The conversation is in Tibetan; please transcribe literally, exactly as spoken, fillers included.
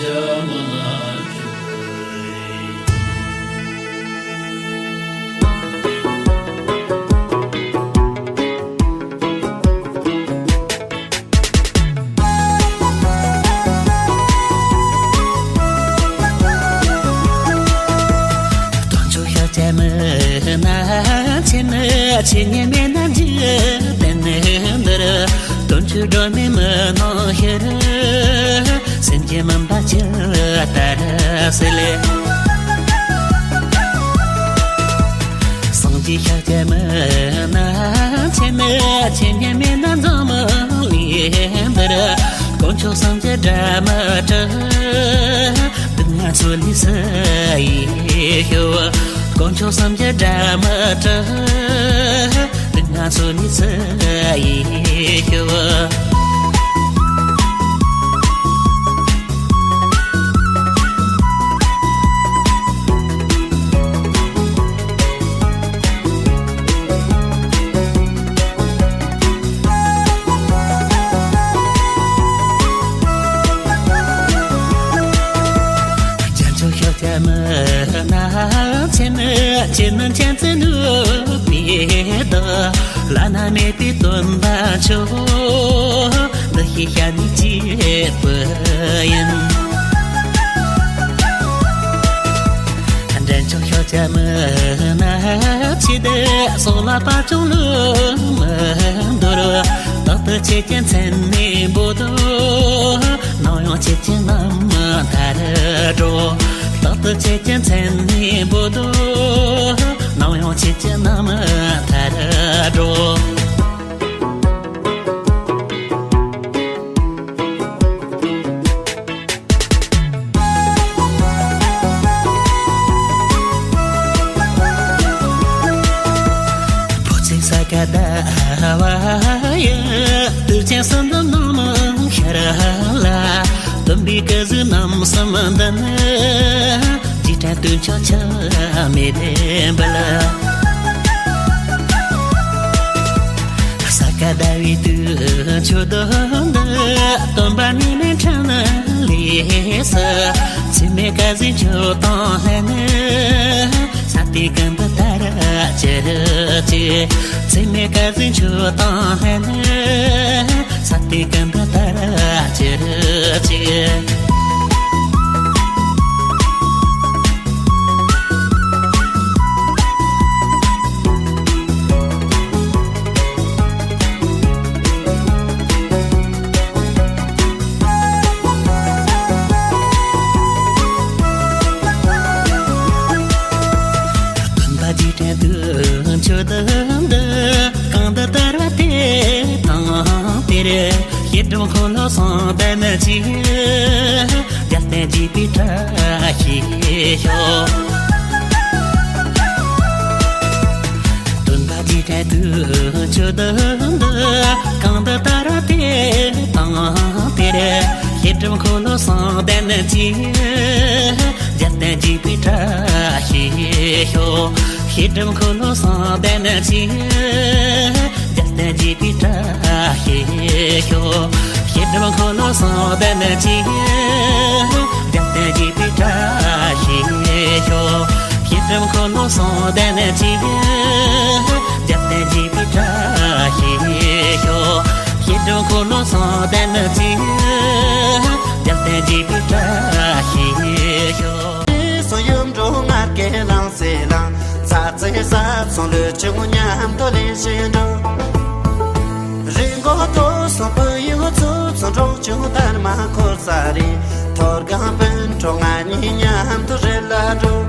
དུང་ཕྱུར་ཤོག་བྱ་མི་ན་ཆེ་ནི་ཆེ་ཉེ་མེད་ན་འཇིག་རྟེན་འདིར། དུང་ཕྱུར་སྒྲོན་མེ་མི་སྣང་ཕྱིར། སེམས་ཀྱི་མུན་པ་ཇི་ལྟར་སེལ། སངས་རྒྱས་ཤཱཀྱ་མི་ན་ཆེ་ནི་ཆེ་ཉེ་མེད་ན་འཛམ་གླིང་འདིར། དཀོན་མཆོག་སེམས་ཀྱི་སྒྲ་མི་གྲགས། སྡུག་བསྔལ་ཚོགས་ལས་སུ་ཡིས་སྐྱོབ། དཀོན་མཆོག་སེམས་ཀྱི་སྒྲ་མི་གྲགས། སྡུག་བསྔལ་ཚོགས་ལས་སུ་ཡིས་སྐྱོབ། རྒྱལ་མཆོག་ཤཱཀྱ་མི་ན་ཆེ་ནི་ཆེ་ནི་མཁྱེན་བརྩེ་ནུས་པའི་བདག། བླ་ན་མེད་པའི་སྟོན་པ་མཆོག། འདི་ཞེས་བྱ་ནི་གཅིག་པུ་ཡིན། འདྲེན་མཆོག་ཤཱཀྱ་མི་ན་ཆེ་འདི་སོགས་ལ་དཔལ་བྱུང་ལུང་མི་འདོར། རྟག་ཏུ་ཁྱེད་ཀྱི་མཚན་ནས་འབོད་དོ། ནམ་ཡང་ཁྱེད་ཀྱི་རྣམ་ཐར་འགྲོ། རྟག་ཏུ་ཁྱེད་ཀྱི་མཚན་ནས་འབོད་དོ། ནམ་ཡང་ཁྱེད་ཀྱི་རྣམ་ཐར་འགྲོ། བུ་ཚའི་ས་ག་ཟླ་བ་ཡི། དུས་ཆེན་གསུམ་འདི་ནམ་ཤར་ལ། སྟོན་པའི་སྐུ་གཟུགས་རྣམ་གསུམ་འདི་ནི། རྗེས་དྲན་དུས་མཆོད་ཆུ་མེད་འབུལ། ས་ག་ཟླ་བའི་དུས་མཆོད་འདི། སྟོན་པ་ཉིད་ནས་འཕྲིན་ལས་སུ། ཚེགས་མེད་དཀར་ཟས་མཆོད་དང་ལྷན་ནི། ས་སྟེང་ཀུན་ཏུ་དར་ཅིག་ཅིག། ཚེགས་མེད་དཀར་ཟས་མཆོད་དང་ལྷན་ནི། ས་སྟེང་ཀུན་ཏུ་དར་ཅིག་ཅིག། སྟོན་པ་རྗེས་དྲན་དུས་མཆོད་འདི། གང་དུ་དར་བ་དེ་དང་དེར། ཤེལ་སྒྲོམ་འཁོར་ལོ་གསུམ་ལྡན་གྱི། རྒྱལ་བསྟན་རྒྱས་པའི་བཀྲ་ཤིས་ཤོག། སྟོན་པ་རྗེས་དྲན་དུས་མཆོད་འདི། གང་དུ་དར་བ་དེ་དང་དེར། ཤེལ་སྒྲོམ་འཁོར་ལོ་གསུམ་ལྡན་གྱི། རྒྱལ་བསྟན་རྒྱས་པའི་བཀྲ་ཤིས་ཤོག། ཤེལ་སྒྲོམ་འཁོར་ལོ་གསུམ་ལྡན་གྱི། རྒྱལ་བསྟན་རྒྱས་པའི་བཀྲ་ཤིས་ཤོག། ཤེལ་སྒྲོམ་འཁོར་ལོ་གསུམ་ལྡན་གྱི། རྒྱལ་བསྟན་རྒྱས་པའི་བཀྲ་ཤིས་ཤོག། ཤེལ་སྒྲོམ་འཁོར་ལོ་གསུམ་ལྡན་གྱི། རྒྱལ་བསྟན་རྒྱས་པའི་བཀྲ་ཤིས་ཤོག། ཤེལ་སྒྲོམ་འཁོར་ལོ་གསུམ་ལྡན་གྱི། རྒྱལ་བསྟན་རྒྱས་པའི་བཀྲ་ཤིས་ཤོག། སོ་ཡུམ་འགྲོ་ང་སྐད་ལང་སེ་ལང་། ཚ་ཚེ་ས་ཚོང་ལུས་ཆུང་མཉམ་དུ་ལེན་བཞིན་འགྲོ། རི་མགོ་ཏོ་སོ་པུ་ཡུ་ཚུ་ཚོ་འགྲོ་ཆུང་དར་མ་འཁོར་ས་རི། ཐོར་གང་སྤུན་གྲོགས་ང་གཉིས་མཉམ་དུ་རི་ལ་འགྲོ།